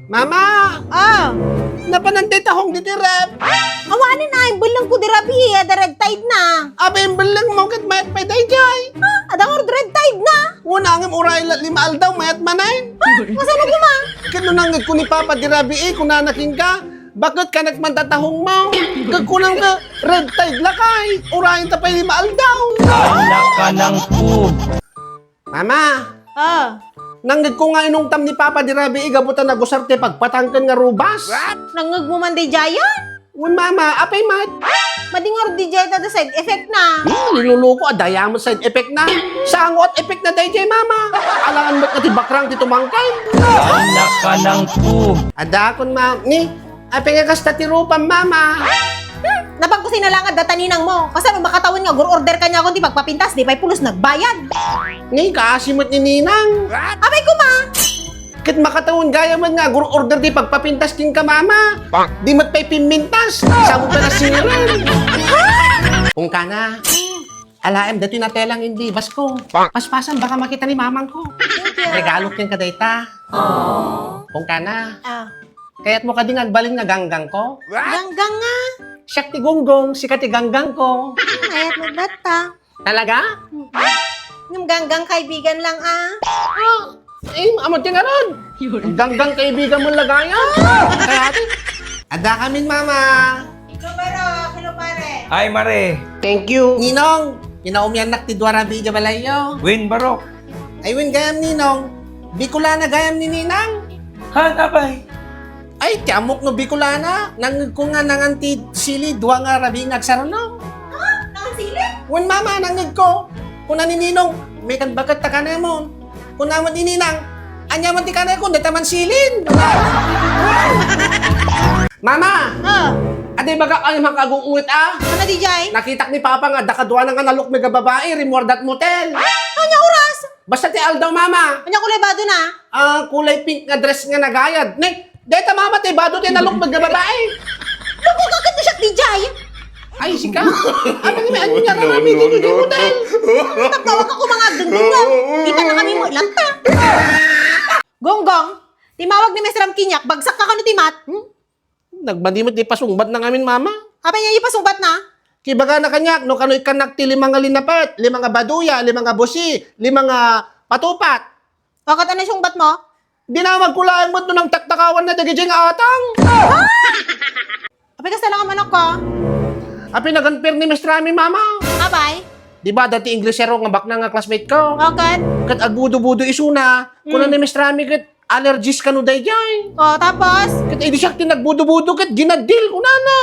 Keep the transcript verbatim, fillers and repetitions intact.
Mama! Ah! Napanan ti tahong ditoy ref? Awanen ay, imbellengko di rabii, adda red tide na. Abi, imbellengmo ket mayat pay daydiay. Ah, adda ngarud red tide na. Wen, ngem uray la lima aldaw, mayat manen. Ah, kasano koma? Ket no nangngegko ni Papa di rabii, kunana kenka, "Baket kanak man ti tahongmo?" Ket kunanka, "Red tide lakay, urayen ta pay lima aldaw." Anak ka ng pu- Mama! Ah. Nangngegko nga inungtam ni Papa di rabii gapu ta nagusar ti pagpatangken nga rubas. Nangngegmo man daydiay? Wen, Mama, apay met? Madi ngarud daydiay ta adda side effect na. Hmm, niloloko, adda met side effect na. Sango at effect na daydiay, Mama. Alangan met nga ti bakrang ti tumangken. Anak ka ng pu- Adakon, Ma, ni, apay nga kasta ti rupam, Mama? Hmm, napagkusina lang adda ta ninangmo. Kasano makatawen nga agur-order kaniakon ti pagpapintas, di pay pulos nagbayad. Ni, kaasi met ni Ninang. Apay koma! Ket makatawen gayam nga agur-order ti pagpapintas kenka, Mama. Di met pay pimmintas. Sabon ka na siren. Kung kana, alaem datoy nga tela nga inlibas ko. Paspasan, baka makita ni mamangko. Regalo kenka dayta. Kung kana, Ah. Kayatmo kadi nga agbalin nga ganggang ko? Ganggang nga? Siak ti gunggong, sika ti ganggang ko. Kayatmo batta. Talaga? Ngem ganggang kaibigan lang, ah. Ah, eh, amo ti ngarud. Ganggang kaibigan mo lagaya. Kaya ati, adda kamin, Mama. Ikaw, Baro, hello, pare. Ay, Mare. Thank you. Ninong, kinaumiannak ti dua rabii idiay balayyo. Wen, Barok. Ay, wen gayam, Ninong. Bicolana gayam ni Ninang. Ha, apay? Ay, ti ammok no Bicolana. Nangngegko nga nangan ti sili, dua nga rabii nga agsaruno. Ha? Nangan sili? Wen, Mama, nangngegko. Kuna ni Ninong, "May kan baket ta kanamon." Kuna met ni Ninang, "Ania man ti kanakon, dayta man silin." Mama! Ah. Adi, bagak ay makag-uunget, ah. Ano di jay? Nakitak ni Papa nga adda kaduana nga nalukmeg a babai, rimmuar dat motel. Ania oras? Basta ti aldaw, Mama. Ania kulay bado na? Ah, kulay pink nga dress nga nagayad. Ne, dayta, Mama, ti bado ti nalukmeg nga babai. Lukog ka ket siak di jay. Ay, sika? Ano nga, ano nga, no, no, no, no. Tapawag ako mga agdengdeng. Kita na kami mo, lanta. Gonggong, timawag ni Miss Ram kaniak, bagsak ka kano ti mat? Hmm? Nagmadi met ti pasungbat na ngamin, Mama. Apay nga ipasungbat na? Kibagana kaniak, no kano ikkannak ti lima nga linapet, lima nga baduya, lima nga busi, lima nga patupat. O, ket ano isungbat mo? Dinamag ko laeng met no nangtaktakawan na dagiti nga atang. Apay kasta lang a manok ko? Apay naganper ni Miss Rami, Mama. Apay? Di ba, dati Inglesero nga baknang nga classmate ko? O, ket? Ket agbudo-budo isuna, kuna ni Miss Rami ket allergies kano dayjay. O, tapos? Ket idi siak ti nagbudo-budo ket ginaddil kunana.